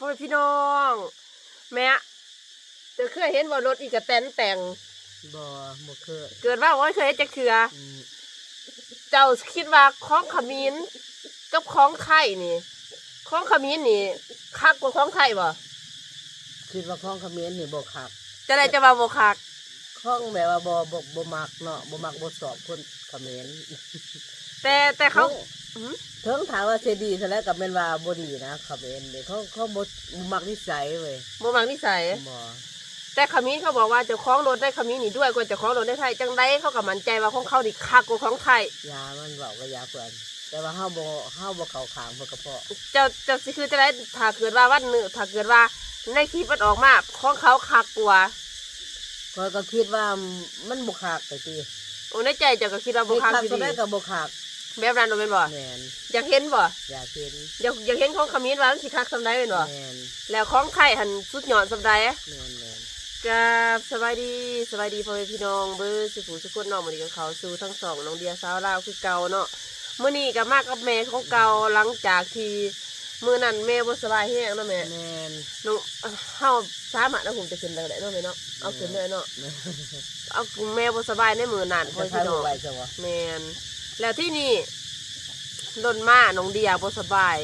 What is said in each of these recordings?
ໂອ້ຍ ພີ່ນ້ອງ ແມ່ ເຈົ້າເຄີຍເຫັນບໍ່ ລົດອີກະແຕນແຕ່ງ? ບໍ່ ບໍ່ເຄີຍ. ເກີດມາບໍ່ເຄີຍເຫັນຈັກເທື່ອ. ອືມ ເຈົ້າຄິດວ່າຂອງຂະເໝນກັບຂອງໄທນີ້ ຂອງຂະເໝນນີ້ຄັກກວ່າຂອງໄທບໍ່? ຄິດວ່າຂອງຂະເໝນນີ້ບໍ່ຄັກ. ຈັ່ງໃດຈັ່ງວ່າບໍ່ຄັກ? ຂອງແບບວ່າບໍ່ ບໍ່ ບໍ່ມັກເນາະ ບໍ່ມັກບໍ່ຊອບຄົນຂະເໝນ. ແຕ່ ແຕ່ເຂົາ ເຖິງ ຫືມ ເຖິງຖ້າວ່າຊິດີຊັ້ນແຫຼະ ກໍແມ່ນວ່າບໍ່ດີນະ ຂະເໝນນີ້ ເຂົາ ເຂົາບໍ່ ບໍ່ມັກນິໄສເວີຍ. ບໍ່ມັກນິໄສ? ບໍ່. ແຕ່ຂະເໝນເຂົາບອກວ່າເຈົ້າຂອງລົດໃນຂະເໝນນີ້ດ້ວຍກວ່າເຈົ້າຂອງລົດໃນໄທ ຈັ່ງໃດເຂົາກໍໝັ້ນໃຈວ່າຂອງເຂົານີ້ຄັກກວ່າຂອງໄທ. ຢ່າມັນເວົ້າກໍຢ່າເພິ່ນ ແຕ່ວ່າເຮົາບໍ່ ເຮົາບໍ່ເຂົ້າຂ້າງເພິ່ນກໍພໍ. ເຈົ້າ ເຈົ້າຊິຄິດຈັ່ງໃດ ຖ້າເກີດວ່າວັນໜຶ່ງ ຖ້າເກີດວ່າໃນຄລິບມັນອອກມາຂອງເຂົາຄັກກວ່າ? ຂ້ອຍກໍຄິດວ່າມັນບໍ່ຄັກໄປຕິ. ໂອ້ ໃນໃຈເຈົ້າກໍຄິດວ່າບໍ່ຄັກຢູ່ດີ. ຄັກສ່ຳໃດກໍບໍ່ຄັກ ແບບນັ້ນແມ່ນບໍ່? ແມ່ນ. ຢາກເຫັນບໍ່? ຢາກເຫັນ. ຢາກ ຢາກເຫັນຂອງຂະເໝນວ່າມັນຊິຄັກສ່ຳໃດແມ່ນບໍ່? ແມ່ນ. ແລ້ວຂອງໄທຫັ້ນສຸດຍອດສ່ຳໃດ? ແມ່ນໆ. ກາບສະບາຍດີ ສະບາຍດີພໍ່ແມ່ພີ່ນ້ອງເບິດສູ່ຜູ້ສູ່ຄົນເນາະ. ມື້ນີ້ກໍເຂົ້າສູ່ທາງຊ່ອງນ້ອງເດຍສາວລາວຄືເກົ່າເນາະ. ມື້ນີ້ກໍມາກັບແມ່ຂອງເກົ່າ ຫຼັງຈາກທີ່ມື້ນັ້ນແມ່ບໍ່ສະບາຍແຮງເນາະແມ່. ແມ່ນ. ນ້ອງ ເຮົາສາມາດເອົາຮູບຈະຂຶ້ນໄດ້ເນາະແມ່ເນາະ. ເອົາຂຶ້ນເລີຍເນາະ. ແມ່ນ. ເອົາແມ່ບໍ່ສະບາຍໃນມື້ນັ້ນ ພໍ່ແມ່ພີ່ນ້ອງ. ແມ່ນ. ແລ້ວທີນີ້ດົນມານ້ອງເດຍບໍ່ສະບາຍ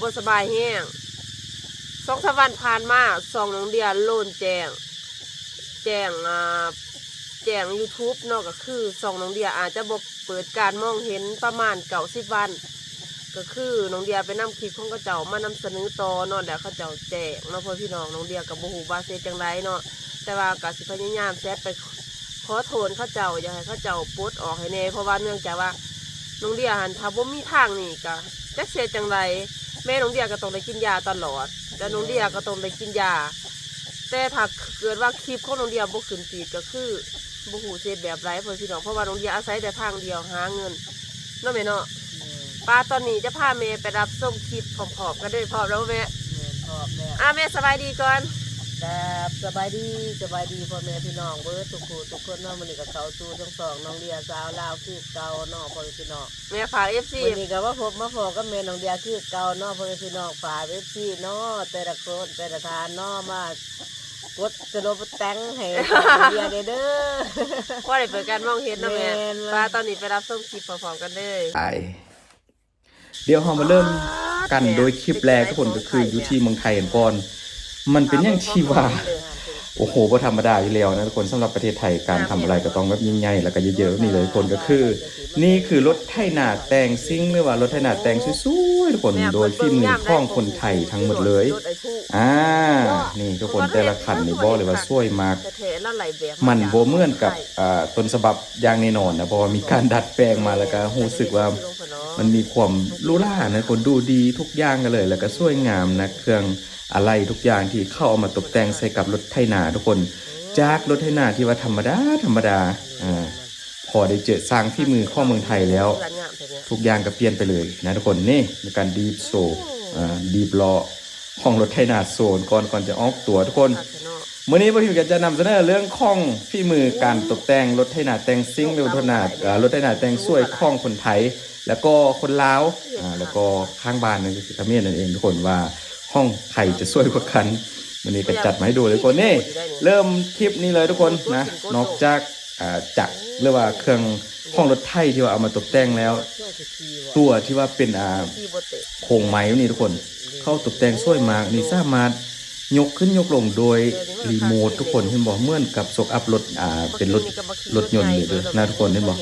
ບໍ່ສະບາຍແຮງ. ສອງສາມວັນຜ່ານມາ ຊ່ອງນ້ອງເດຍໂລນແຈ້ງ ແຈ້ງ ອ່າ ແຈ້ງຢູທູບເນາະ ກໍຄືຊ່ອງນ້ອງເດຍອາດຈະບໍ່ເປີດການມອງເຫັນປະມານເກົ້າສິບວັນ. ກໍຄືນ້ອງເດຍໄປນຳຄລິບຂອງເຂົາເຈົ້າມານຳສະເໜີຕໍ່ເນາະ ແລ້ວເຂົາເຈົ້າແຈ້ງເນາະ ພໍ່ແມ່ພີ່ນ້ອງ. ນ້ອງເດຍກໍບໍ່ຮູ້ວ່າຊິເຮັດຈັ່ງໃດເນາະ ແຕ່ວ່າກໍຊິພະຍາຍາມແຊັດໄປ ຂໍໂທດເຂົາເຈົ້າ ຢາກໃຫ້ເຂົາເຈົ້າປົດອອກໃຫ້ແດ່ ເພາະວ່າເນື່ອງຈາກວ່ານ້ອງເດຍຫັ້ນ ຖ້າບໍ່ມີທາງນີ້ກະຈັກຊິເຮັດຈັ່ງໃດ. ແມ່ນ້ອງເດຍກໍຕ້ອງໄດ້ກິນຢາຕະຫຼອດ ແລ້ວນ້ອງເດຍກໍຕ້ອງໄດ້ກິນຢາ. ແຕ່ຖ້າເກີດວ່າຄລິບຂອງນ້ອງເດຍບໍ່ຂຶ້ນຟີດ ກໍຄືບໍ່ຮູ້ຊິເຮັດແບບໃດ ພໍ່ແມ່ພີ່ນ້ອງ ເພາະວ່ານ້ອງເດຍອາໄສແຕ່ທາງດຽວຫາເງິນເນາະແມ່ເນາະ. ແມ່ນ. ປາ ຕອນນີ້ຈະພາແມ່ໄປຮັບຊົມຄລິບພ້ອມໆກັນເດີ ພ້ອມແລ້ວບໍ່ແມ່? ແມ່ນ ພ້ອມແລ້ວ. ອ່າ ແມ່ສະບາຍດີກ່ອນ. ກາບສະບາຍດີ ສະບາຍດີພໍ່ແມ່ພີ່ນ້ອງເບິດທຸກຜູ້ທຸກຄົນເນາະ. ມື້ນີ້ກໍເຂົ້າສູ່ທາງຊ່ອງນ້ອງເດຍສາວລາວຄືເກົ່າເນາະ ພໍ່ແມ່ພີ່ນ້ອງ. ແມ່ຝາກເອັຟຊີ ມື້ນີ້ກໍມາພົບມາພໍ້ກັບແມ່ນ້ອງເດຍຄືເກົ່າເນາະ ພໍ່ແມ່ພີ່ນ້ອງ. ຝາກເອັຟຊີເນາະ ແຕ່ລະຄົນແຕ່ລະທ່ານເນາະ ມາກົດສະໂລບແຕັງໃຫ້ນ້ອງເດຍແດ່ເດີ ພໍໄດ້ເປີດການມອງເຫັນເນາະແມ່. ແມ່ນ. ປາ ຕອນນີ້ໄປຮັບຊົມຄລິບພ້ອມໆກັນເດີ. ໄປ ດຽວເຮົາມາເລີ່ມກັນໂດຍຄລິບແລກ ທຸກຄົນ ກໍຄືຢູ່ທີ່ເມືອງໄທກັນກ່ອນ. ມັນເປັນຫຍັງທີ່ວ່າ ໂອ້ໂຫ ບໍ່ທຳມະດາຢູ່ແລ້ວນະທຸກຄົນ. ສຳລັບປະເທດໄທ ການທຳອະໄລກໍຕ້ອງແບບຍິ່ງໃຫຍ່ ແລ້ວກໍເຢີະໆແບບນີ້ເລີຍທຸກຄົນ. ກໍຄືນີ້ຄືລົດໄຖນາແຕ່ງຊິງ ຫຼືວ່າລົດໄຖນາແຕ່ງສວຍໆ ທຸກຄົນ ໂດຍຝີມືຂອງຄົນໄທທັງໝົດເລີຍ. ອ່າ ນີ້ທຸກຄົນ ແຕ່ລະຄັນນີ້ບອກເລີຍວ່າສວຍມາກ. ມັນບໍ່ເໝືອນກັບ ອ່າ ຕົ້ນສະບັບຢ່າງແນ່ນອນນະ ເພາະວ່າມີການດັດແປງມາ ແລ້ວກໍຮູ້ສຶກວ່າມັນມີຄວາມຫຼູຫຼານະທຸກຄົນ ດູດີທຸກຢ່າງກັນເລີຍ ແລ້ວກໍສວຍງາມນະ ເຄື່ອງອາໄລທຸກຢ່າງທີ່ເຂົາເອົາມາຕົບແຕ່ງໃສ່ກັບລົດໄຖນາທຸກຄົນ. ຈາກລົດໄຖນາທີ່ວ່າທຳມະດາ ທຳມະດາ ອ່າ ພໍໄດ້ເຈີຊ່າງຝີມືຂອງເມືອງໄທແລ້ວ ທຸກຢ່າງກໍປ່ຽນໄປເລີຍນະທຸກຄົນ. ນີ້ມີການດີບໂຊ ອ່າ ດີບລໍ້ ຂອງລົດໄຖນາໂຊນກ່ອນ ກ່ອນຈະອອກຕົວທຸກຄົນ. ມື້ນີ້ບ່າວພິມກໍຈະນຳສະເໜີເລື່ອງຂອງຝີມືການຕົບແຕ່ງລົດໄຖນາແຕ່ງຊິງ ຫຼືວ່າລົດໄຖນາ ເອີ ລົດໄຖນາແຕ່ງສວຍຂອງຄົນໄທ ແລ້ວກໍຄົນລາວ ອ່າ ແລ້ວກໍຂ້າງບ້ານນັ້ນກໍຄືຂະເໝນນັ້ນເອງທຸກຄົນ ວ່າຂອງໃຜຈະສວຍກວ່າກັນ. ມື້ນີ້ກໍຈັດມາໃຫ້ດູເລີຍທຸກຄົນ. ນີ້ເລີ່ມຄລິບນີ້ເລີຍທຸກຄົນນະ ນອກຈາກ ອ່າ ຈັກ ຫຼືວ່າເຄື່ອງຂອງລົດໄຖທີ່ວ່າເອົາມາຕົບແຕ່ງແລ້ວ ຕົວທີ່ວ່າເປັນ ອ່າ ໂຄງໄມ້ນີ້ທຸກຄົນ ເຂົາຕົບແຕ່ງສວຍມາກ. ນີ້ສາມາດຍົກຂຶ້ນຍົກລົງໂດຍຣີໂມດທຸກຄົນ ເຫັນບໍ່? ເໝືອນກັບໂຊກອັບລົດ ອ່າ ເປັນລົດ ລົດຍົນເລີຍນະທຸກຄົນ ເຫັນບໍ່?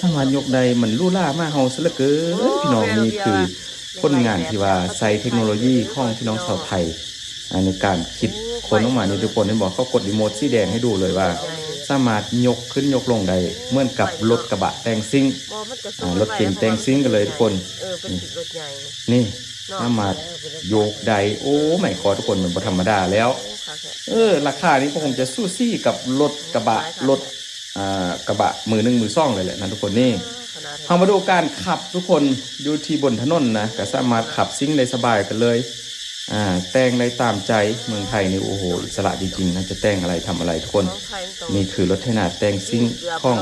ສາມາດຍົກໄດ້ ມັນຫຼູຫຼາມະຫາເຮົາຊະເຫຼືອເກີນ ພີ່ນ້ອງ. ນີ້ຄືຜົນງານທີ່ວ່າໃຊ້ເທັກໂນໂລຢີຂອງພີ່ນ້ອງຊາວໄທ ອ່າ ໃນການຄິດຄົ້ນອອກມານີ້ທຸກຄົນ ເຫັນບໍ່? ເຂົາກົດຣີໂມດສີແດງໃຫ້ດູເລີຍວ່າ ສາມາດຍົກຂຶ້ນຍົກລົງໄດ້ ເໝືອນກັບລົດກະບະແຕ່ງຊິງ ອ່າ ລົດເກັງແຕ່ງຊິງກັນເລີຍທຸກຄົນ. ນີ້ ສາມາດໂຍກໄດ້. ໂອ້ ໄມຄອດ ທຸກຄົນ ມັນບໍ່ທຳມະດາແລ້ວ. ເອີ ລາຄານີ້ກໍຄົງຈະສູສີກັບລົດກະບະ ລົດ ອ່າ ກະບະມືໜຶ່ງມືສອງເລີຍແຫຼະນະທຸກຄົນ. ນີ້ ເຮົາມາດູການຂັບທຸກຄົນ ຢູ່ທີ່ບົນຖະໜົນນະ ກໍສາມາດຂັບຊິງໄດ້ສະບາຍກັນເລີຍ ອ່າ ແຕ່ງໄດ້ຕາມໃຈ. ເມືອງໄທນີ້ ໂອ້ໂຫ ອິດສະຫຼະຈິງໆນະ ຈະແຕ່ງອະໄລທຳອະໄລທຸກຄົນ. ນີ້ຄືລົດໄຖນາແຕ່ງຊິງຂອງ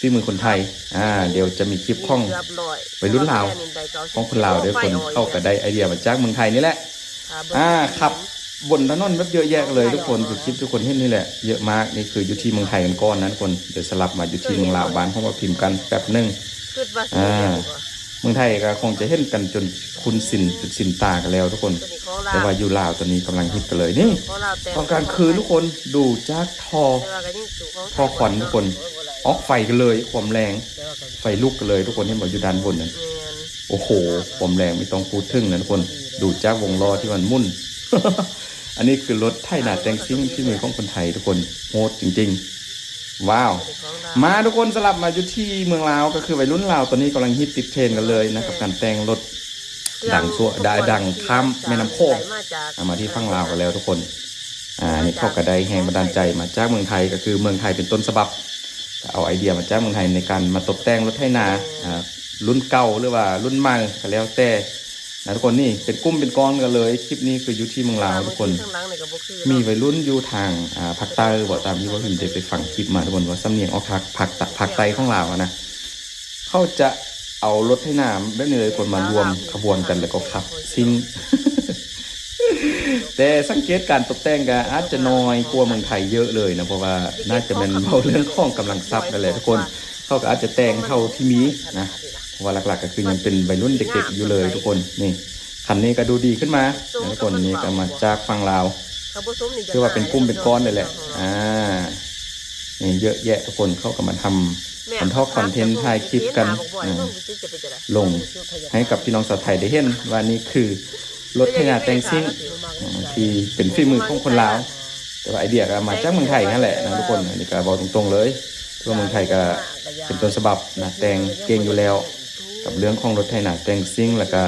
ຝີມືຄົນໄທ. ອ່າ ດຽວຈະມີຄລິບຂອງໄວລຸ້ນລາວ ຂອງຄົນລາວເດີ ຄົນເຂົາກໍໄດ້ໄອເດຍມາຈາກເມືອງໄທນີ້ແຫຼະ. ອ່າ ຂັບບົນຖະໜົນແບບເຍອະແຍະເລີຍທຸກຄົນ ຄືຄລິບທຸກຄົນເຫັນນີ້ແຫຼະ ເຍອະມາກ. ນີ້ຄືຢູ່ທີ່ເມືອງໄທກັນກ່ອນນະທຸກຄົນ ດຽວສະຫຼັບມາຢູ່ທີ່ເມືອງລາວ ບ້ານຂອງປ້າພິມກັນແປັບໜຶ່ງ. ອ່າ ເມືອງໄທກໍຄົງຈະເຫັນກັນຈົນຄຸ້ນຊິນ ຈົນຊິນຕາກັນແລ້ວທຸກຄົນ ແຕ່ວ່າຢູ່ລາວຕອນນີ້ກຳລັງຮິດກັນເລີຍ. ນີ້ ຕອນກາງຄືນທຸກຄົນ ດູຈາກທໍ່ ທໍ່ຄວັນທຸກຄົນ ອອກໄຟກັນເລີຍ ຄວາມແຮງ ໄຟລຸກກັນເລີຍທຸກຄົນ ເຫັນບໍ່ ຢູ່ດ້ານບົນນັ້ນ. ໂອ້ໂຫ ຄວາມແຮງບໍ່ຕ້ອງພູດເຖິງນະທຸກຄົນ ດູຈາກວົງລໍ້ທີ່ມັນໝຸ່ນ. ອັນນີ້ຄືລົດໄຖນາແຕ່ງຊິ້ງ ຝີມືຂອງຄົນໄທທຸກຄົນ ໂຫດຈິງໆ. ວ້າວ ມາທຸກຄົນ ສະຫຼັບມາຢູ່ທີ່ເມືອງລາວ ກໍຄືໄວລຸ້ນລາວຕອນນີ້ກຳລັງຮິດຕິດເທຣນກັນເລີຍນະ ກັບການແຕ່ງລົດດັງຊົ່ວ ດາ ດັງຂ້າມແມ່ນ້ຳໂຂງ. ອ່າ ມາທີ່ຝັ່ງລາວກັນແລ້ວທຸກຄົນ. ອ່າ ນີ້ເຂົາກໍໄດ້ແຮງບັນດານໃຈມາຈາກເມືອງໄທ ກໍຄືເມືອງໄທເປັນຕົ້ນສະບັບ ກໍເອົາໄອເດຍມາຈາກເມືອງໄທໃນການມາຕົບແຕ່ງລົດໄຖນາ ອ່າ ລຸ້ນເກົ່າ ຫຼືວ່າລຸ້ນໃໝ່ກໍແລ້ວແຕ່ນະທຸກຄົນ. ນີ້ເປັນກຸ່ມເປັນກ້ອນກັນເລີຍ. ຄລິບນີ້ຄືຢູ່ທີ່ເມືອງລາວທຸກຄົນ ມີໄວລຸ້ນຢູ່ທາງ ອ່າ ພາກໃຕ້ບໍ ຕາມທີ່ວ່າພິມໄດ້ໄປຟັງຄລິບມາທຸກຄົນ ວ່າສຳນຽງອອກທາງພາກ ພາກໃຕ້ຂອງລາວຫັ້ນນະ ເຂົາຈະເອົາລົດໄຖນາແບບນີ້ເລີຍ ຄົນມາລວມຂະບວນກັນ ແລ້ວກໍຂັບຊິ້ງ. ແຕ່ສັງເກດການຕົບແຕ່ງກໍອາດຈະໜ້ອຍກວ່າເມືອງໄທເຍອະເລີຍນະ ເພາະວ່າໜ້າຈະແມ່ນເວົ້າເລື່ອງຂອງກຳລັງຊັບນັ້ນແຫຼະທຸກຄົນ. ເຂົາກໍອາດຈະແຕ່ງເທົ່າທີ່ມີນະ ເພາະວ່າຫຼັກໆກໍຄືຍັງເປັນໄວລຸ້ນເດັກໆຢູ່ເລີຍທຸກຄົນ. ນີ້ ຄັນນີ້ກໍດູດີຂຶ້ນມານະທຸກຄົນ. ນີ້ກໍມາຈາກຝັ່ງລາວ ຖືວ່າເປັນກຸ່ມເປັນກ້ອນເລີຍແຫຼະ. ອ່າ ນີ້ເຍອະແຍະທຸກຄົນ ເຂົາກໍມາທຳຄອນເທັນ ຄອນເທັນຖ່າຍຄລິບກັນ ອ່າ ລົງໃຫ້ກັບພີ່ນ້ອງຊາວໄທໄດ້ເຫັນວ່ານີ້ຄືລົດໄຖນາແຕ່ງຊິ້ງ ອ່າ ທີ່ເປັນຝີມືຂອງຄົນລາວ ແຕ່ວ່າໄອເດຍກໍມາຈາກເມືອງໄທຫັ້ນແຫຼະນະທຸກຄົນ. ອັນນີ້ກໍເວົ້າຕົງໆເລີຍ ຄືວ່າເມືອງໄທກໍເປັນຕົ້ນສະບັບນະ ແຕ່ງເກັ່ງຢູ່ແລ້ວ ກັບເລື່ອງຂອງລົດໄຖນາແຕ່ງຊິ້ງ ແລ້ວກໍ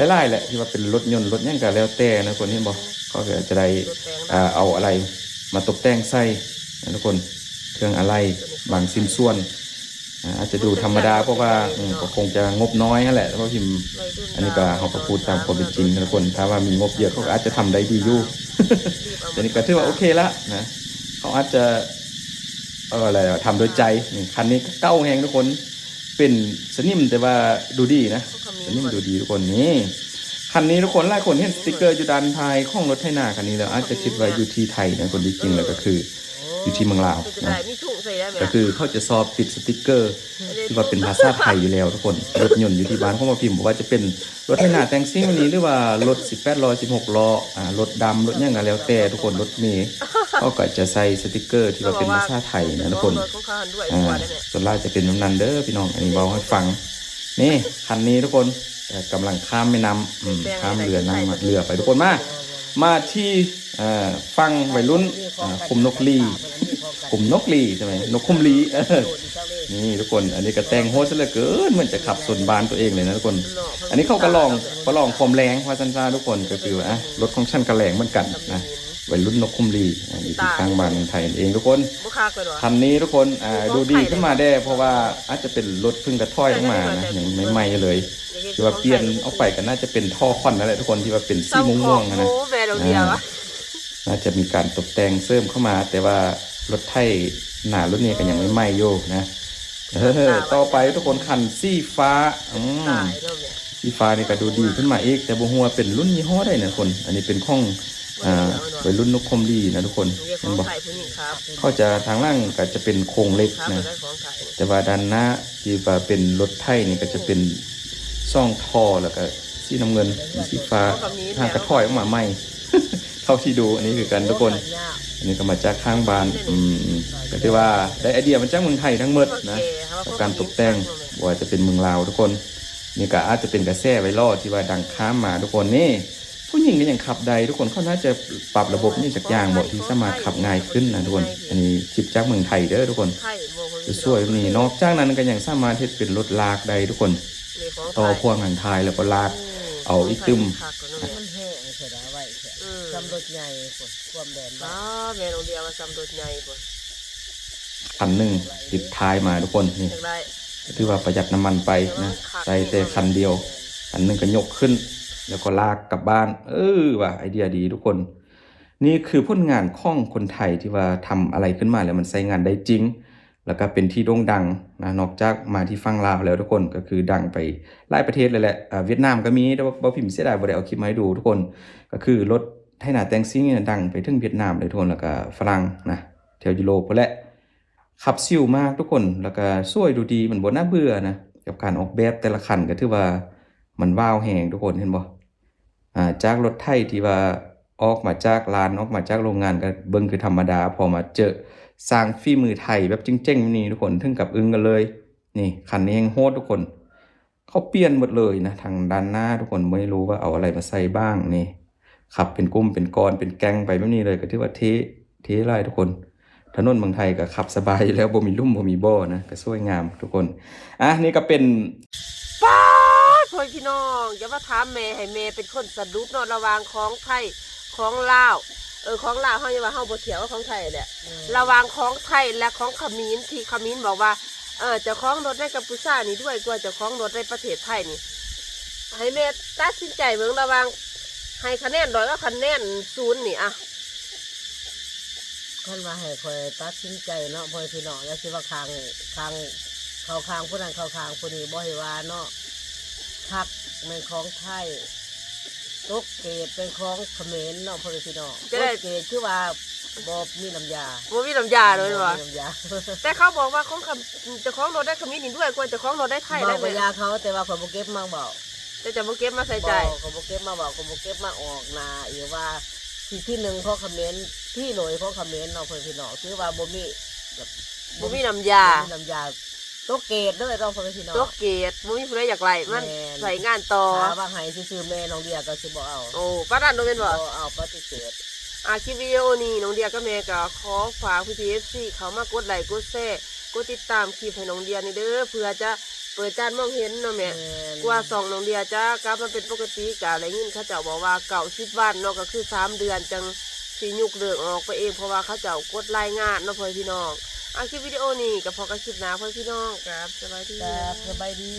ຫຼາຍໆແຫຼະ ທີ່ວ່າເປັນລົດຍົນລົດຫຍັງກໍແລ້ວແຕ່ນະທຸກຄົນ. ເຫັນບໍ່ ເຂົາກໍຈະໄດ້ ອ່າ ເອົາອາໄລມາຕົບແຕ່ງໃສ່ນະທຸກຄົນ ເຄື່ອງອາໄລ ບາງຊິ້ນສ່ວນ ອ່າ ອາດຈະດູທຳມະດາ ເພາະວ່າ ອືມ ກໍຄົງຈະງົບນ້ອຍຫັ້ນແຫຼະ ເພາະພິມ ອັນນີ້ກໍເຮົາກໍພູດຕາມຄວາມເປັນຈິງນະທຸກຄົນ. ຖ້າວ່າມີງົບເຍອະ ເຂົາກໍອາດຈະທຳໄດ້ດີຢູ່ ແຕ່ນີ້ກໍຖືວ່າໂອເຄລະນະ. ເຂົາອາດຈະ ເອີ ແລ້ວທຳໂດຍໃຈ. ນີ້ ຄັນນີ້ກໍເກົ່າແຮງທຸກຄົນ ເປັນສະໜິມ ແຕ່ວ່າດູດີນະ ສະໜິມດູດີທຸກຄົນ. ນີ້ ຄັນນີ້ທຸກຄົນ ຫຼາຍຄົນເຫັນສະຕິກເກີຢູ່ດ້ານທ້າຍຂອງລົດໄຖນາຄັນນີ້ແລ້ວ ອາດຈະຄິດວ່າຢູ່ທີ່ໄທນະ ຄົນທີ່ຈິງແລ້ວກໍຄືຢູ່ທີ່ເມືອງລາວນະ. ກໍຄືເຂົາຈະຊອບຕິດສະຕິກເກີທີ່ວ່າເປັນພາສາໄທຢູ່ແລ້ວທຸກຄົນ. ລົດຍົນຢູ່ທີ່ບ້ານຂອງປ້າພິມ ບໍ່ວ່າຈະເປັນລົດໄຖນາແຕ່ງຊິ້ງນີ້ ຫຼືວ່າລົດສິບແປດລໍ້ ສິບຫົກລໍ້ ອ່າ ລົດດຳ ລົດຫຍັງກໍແລ້ວແຕ່ທຸກຄົນ ລົດເມ ເຂົາກໍຈະໃສ່ສະຕິກເກີທີ່ວ່າເປັນພາສາໄທນະທຸກຄົນ. ອ່າ ສ່ວນຫຼາຍຈະເປັນແບບນັ້ນເດີພີ່ນ້ອງ ອັນນີ້ເວົ້າໃຫ້ຟັງ. ນີ້ ຄັນນີ້ທຸກຄົນ ເອີ ກຳລັງຂ້າມແມ່ນ້ຳ ອືມ ຂ້າມເຮືອ ນັ່ງເຮືອໄປທຸກຄົນ. ມາ ມາທີ່ ເອີ ຝັ່ງໄວລຸ້ນ ເອີ ຄຸ້ມນົກລີ ຄຸ້ມນົກລີໃຊ່ໄໝ ນົກຄຸ້ມລີ ເອີ ນີ້ທຸກຄົນ ອັນນີ້ກໍແຕ່ງໂຫດຊະເຫຼືອເກີນ ເໝືອນຈະຂັບຊົນບ້ານຕົວເອງເລີຍນະທຸກຄົນ. ອັນນີ້ເຂົາກໍລອງ ປະລອງຄວາມແຮງວ່າຊັ້ນຊະທຸກຄົນ ກໍຄືວ່າ ອ່ະ ລົດຂອງສັນກໍແຮງເໝືອນກັນນະ. ໄວລຸ້ນນົກຄຸ້ມລີ ອ່າ ຢູ່ທີ່ຂ້າງບ້ານເມືອງໄທນັ້ນເອງທຸກຄົນ. ຄັນນີ້ທຸກຄົນ ອ່າ ດູດີຂຶ້ນມາແດ່ ເພາະວ່າອາດຈະເປັນລົດເພິ່ງກະຖອຍອອກມານະ ຍັງໃໝ່ໆຢູ່ເລີຍ. ທີ່ວ່າປ່ຽນອອກໄປກໍໜ້າຈະເປັນທໍ່ຄວັນນັ້ນແຫຼະທຸກຄົນ ທີ່ວ່າເປັນສີມ່ວງໆຫັ້ນນະ. ໂອ້ ແມ່ນດຽວ ອ່າ ໜ້າຈະມີການຕົບແຕ່ງເສີມເຂົ້າມາ ແຕ່ວ່າລົດໄຖນາລົດນີ້ກໍຍັງໃໝ່ໆຢູ່ນະ. ເອີ ຕໍ່ໄປທຸກຄົນ ຄັນສີຟ້າ ອືມ ສີຟ້ານີ້ກໍດູດີຂຶ້ນມາອີກ ແຕ່ບໍ່ຮູ້ວ່າເປັນລຸ້ນຍີ່ຫໍ້ໃດນະທຸກຄົນ. ອັນນີ້ເປັນຂອງ ອ່າ ໄວລຸ້ນນົກຄຸ້ມລີນະທຸກຄົນ ເຫັນບໍ່? ເຂົາຈະ ທາງຫຼັງກໍຈະເປັນໂຄງເຫຼັກນະ ແຕ່ວ່າດ້ານໜ້າທີ່ວ່າເປັນລົດໄຖນີ້ກໍຈະເປັນສອງທໍ່ ແລ້ວກໍສີນ້ຳເງິນ ສີຟ້າ ຫາກະຖອຍອອກມາໃໝ່ ເທົ່າທີ່ດູ. ອັນນີ້ຄືກັນທຸກຄົນ ອັນນີ້ກໍມາຈາກຂ້າງບ້ານ ອືມ ກໍຖືວ່າໄດ້ໄອເດຍມາຈາກເມືອງໄທທັງໝົດນະ ກັບການຕົກແຕ່ງ ບໍ່ວ່າຈະເປັນເມືອງລາວທຸກຄົນ. ນີ້ກໍອາດຈະເປັນກະແສໄວຣັອລທີ່ວ່າດັງຂ້າມມາທຸກຄົນ. ນີ້ ຜູ້ຍິງກໍຍັງຂັບໄດ້ທຸກຄົນ ເຂົາໜ້າຈະປັບລະບົບຫຍັງຈັກຢ່າງບໍ ທີ່ສາມາດຂັບງ່າຍຂຶ້ນນະທຸກຄົນ. ອັນນີ້ຄລິບຈາກເມືອງໄທເດີທຸກຄົນ ສວຍໆແບບນີ້. ນອກຈາກນັ້ນກໍຍັງສາມາດເຮັດເປັນລົດລາກໄດ້ທຸກຄົນ ຕໍ່ພວງທາງທ້າຍ ແລ້ວກໍລາກເອົາອີກຕື່ມ. ມັນແຮງແທ້ ໄວແທ້ ອືມ ສ່ຳລົດໃຫຍ່ພຸ້ນ ຄວາມແລ່ນໄວ. ອໍ ແມ່ນ ນ້ອງເດຍວ່າສ່ຳລົດໃຫຍ່ພຸ້ນ. ຄັນໜຶ່ງຕິດທ້າຍມາທຸກຄົນ ນີ້ ກໍຖືວ່າປະຢັດນ້ຳມັນໄປນະ ໃສ່ແຕ່ຄັນດຽວ ຄັນໜຶ່ງກໍຍົກຂຶ້ນ ແລ້ວກໍລາກກັບບ້ານ. ເອີ ວ່າໄອເດຍດີທຸກຄົນ. ນີ້ຄືຜົນງານຂອງຄົນໄທທີ່ວ່າທຳອາໄລຂຶ້ນມາແລ້ວມັນໃຊ້ງານໄດ້ຈິງ. ແລ້ວກໍເປັນທີ່ໂດ່ງດັງນະ ນອກຈາກມາທີ່ຝັ່ງລາວແລ້ວທຸກຄົນ ກໍຄືດັງໄປຫຼາຍປະເທດເລີຍແຫຼະ. ອາ ຫວຽດນາມກໍມີ ແຕ່ວ່າບ່າວພິມເສຍດາຍບໍ່ໄດ້ເອົາຄລິບມາໃຫ້ດູທຸກຄົນ. ກໍຄືລົດໄຖນາແຕ່ງຊິງນີ້ນະ ດັງໄປເຖິງຫວຽດນາມເລີຍທຸກຄົນ ແລ້ວກໍຝຣັ່ງນະ ແຖວຢູໂຣບພຸ້ນແຫຼະ. ຂັບຊິວມາກທຸກຄົນ ແລ້ວກໍສວຍດູດີ ມັນບໍ່ໜ້າເບື່ອນະ. ກັບການອອກແບບແຕ່ລະຄັນກໍຖືວ່າມັນວ້າວແຮງທຸກຄົນ ເຫັນບໍ່? ອາ ຈາກລົດໄຖທີ່ວ່າອອກມາຈາກລານ ອອກມາຈາກໂຮງງານ ກໍເບິ່ງຄືທຳມະດາ ພໍມາເຈີຊ່າງຝີມືໄທແບບເກັ່ງໆ ນີ້ທຸກຄົນ ເຖິງກັບອຶ້ງກັນເລີຍ. ນີ້ ຄັນນີ້ແຮ່ງໂຫດທຸກຄົນ ເຂົາປ່ຽນໝົດເລີຍນະ ທາງດ້ານໜ້າທຸກຄົນ ບໍ່ຮູ້ວ່າເອົາອະໄລມາໃສ່ບ້າງ. ນີ້ ຂັບເປັນກຸ່ມເປັນກ້ອນເປັນແກ້ງໄປແບບນີ້ເລີຍ ກໍຖືວ່າເທ່ ເທ່ຫຼາຍທຸກຄົນ. ຖະໜົນເມືອງໄທກໍຂັບສະບາຍຢູ່ແລ້ວ ບໍ່ມີຫຼຸມບໍ່ມີບໍ່ນະ ກໍສວຍງາມທຸກຄົນ. ອາ ນີ້ກໍເປັນ ປາດ ພໍ່ພີ່ນ້ອງ ຢ່າມາຖາມແມ່ ໃຫ້ແມ່ເປັນຄົນສະດຸດເນາະ ລະຫວ່າງຂອງໄທ ຂອງລາວ ເອີ ຂອງລາວ ເຮົາຢ່າວ່າເຮົາບໍ່ທ່ຽວ ຂອງໄທແຫຼະ ແມ່ນ ລະຫວ່າງຂອງໄທ ແລະ ຂອງຂະເໝນ ທີ່ຂະເໝນບອກວ່າ ເອີ ເຈົ້າຂອງລົດໃນກັມພູຊານີ້ລວຍກວ່າເຈົ້າຂອງລົດໃນປະເທດໄທນີ້ ໃຫ້ແມ່ຕັດສິນໃຈເບິ່ງລະຫວ່າງ ໃຫ້ຄະແນນຮ້ອຍກັບຄະແນນສູນນີ້ ອະ ຄັນວ່າໃຫ້ຂ້ອຍຕັດສິນໃຈເນາະ ພໍ່ແມ່ພີ່ນ້ອງ ຢ່າຊິວ່າຂ້າງ ຂ້າງ ເຂົ້າຂ້າງຜູ້ນັ້ນເຂົ້າຂ້າງຜູ້ນີ້ ບໍ່ໃຫ້ວ່າເນາະ ຜັກແມ່ນຂອງໄທ ຕົກເກດເປັນຂອງຂະເໝນເນາະ ພໍ່ແມ່ພີ່ນ້ອງ ຈະໄດ້ ຕົກເກດຄືວ່າບໍ່ມີນ້ຳຢາ ບໍ່ມີນ້ຳຢາເລີຍແມ່ນບໍ່? ບໍ່ມີນ້ຳຢາ ແຕ່ເຂົາບອກວ່າຂອງຂະ ເຈົ້າຂອງລົດໃນຂະເໝນນີ້ລວຍກວ່າເຈົ້າຂອງລົດໃນໄທ ເວົ້າ ໄດ້ແມ່ນ ກະຢ່າເຂົາ ແຕ່ວ່າຂ້ອຍບໍ່ເກັບມາເວົ້າ ແຕ່ເຈົ້າບໍ່ເກັບມາໃສ່ໃຈ ບໍ່ ຂ້ອຍບໍ່ເກັບມາເວົ້າ ຂ້ອຍບໍ່ເກັບມາອອກໜ້າອີກວ່າ ທີ່ ທີໜຶ່ງຂອງຂະເໝນ ທີໂດຍຂອງຂະເໝນເນາະ ພໍ່ແມ່ພີ່ນ້ອງ ຖືວ່າບໍ່ມີແບບ ບໍ່ມີນ້ຳຢາ ບໍ່ມີນ້ຳຢາ ຕົກເກດເລີຍເນາະ ພໍ່ແມ່ພີ່ນ້ອງ ຕົກເກດ ບໍ່ມີຜູ້ໃດຢາກໄດ້ມັນ ແມ່ນ ໃຊ້ງານຕໍ່ ຖ້າວ່າໃຫ້ຊື່ໆ ແມ່ນ້ອງເດຍກໍຊິບໍ່ເອົາ ໂອ້ ປານນັ້ນເນາະ ແມ່ນບໍ່? ບໍ່ເອົາ ປະຕິເສດ. ອາ ຄລິບວິດີໂອນີ້ ນ້ອງເດຍກັບແມ່ກໍຂໍຝາກພີ່ໆ ເອັຟຊີ ເຂົ້າມາກົດໄລ້ ກົດແຊ ກົດຕິດຕາມຄລິບໃຫ້ນ້ອງເດຍແດ່ເດີ ເພື່ອຈະເປີດຈານມອງເຫັນເນາະແມ່ ແມ່ນ ກວ່າຊ່ອງນ້ອງເດຍຈະກັບມາເປັນປົກກະຕິ ກໍໄດ້ຍິນເຂົາເຈົ້າບອກວ່າ ເກົ້າສິບວັນເນາະ ກໍຄືສາມເດືອນຈັ່ງຊິຍົກເລີກອອກໄປເອງ ເພາະວ່າເຂົາເຈົ້າກົດລາຍງານເນາະ ພໍ່ແມ່ພີ່ນ້ອງ. ອາ ຄລິບວິດີໂອນີ້ກໍພໍ້ກັນຄລິບໜ້າ ພໍ່ແມ່ພີ່ນ້ອງ ກາບສະບາຍດີ ກາບສະບາຍດີ.